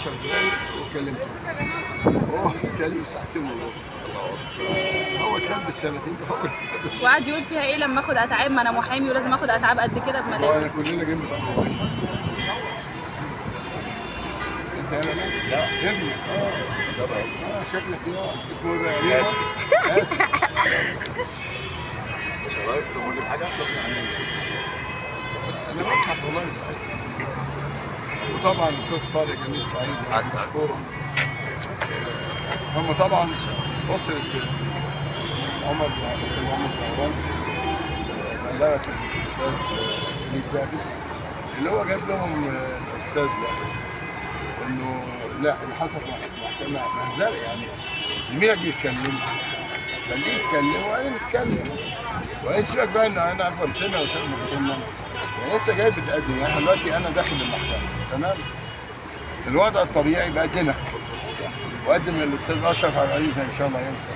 10 دقايق وكلمته. هو اتكلم ساعتين ونص. هو اتلبس سنتين، ده هو اتلبس. وقعد يقول فيها ايه لما اخد اتعاب، ما انا محامي ولازم اخد اتعاب قد كده هو بملايين. انا كلنا جايين بتاع. انت يا لا؟ لا ابني. اه شكلك كده اسمه ايه بقى؟ ياسر. ياسر. مش رئيس اقول لك حاجة. انا بضحك والله ساعتها. وطبعا الاستاذ صالح جميل سعيد مشكور. هم طبعا اسره عمر، الاستاذ عمر دوران، بلغت الاستاذ جميل دابس اللي هو جاب لهم الاستاذ ده انه لا، اللي حصل في المحكمة مهزله. يعني زميلك بيتكلم خليه يتكلم وانا نتكلم، وبعدين سيبك بقى ان انا اكبر سنة وسنة سنه. يعني انت جاي بتقدم، يعني دلوقتي انا داخل المحكمة، تمام؟ الوضع الطبيعي بقدمك واقدم للاستاذ اشرف عبد العزيز ان شاء الله ينسى.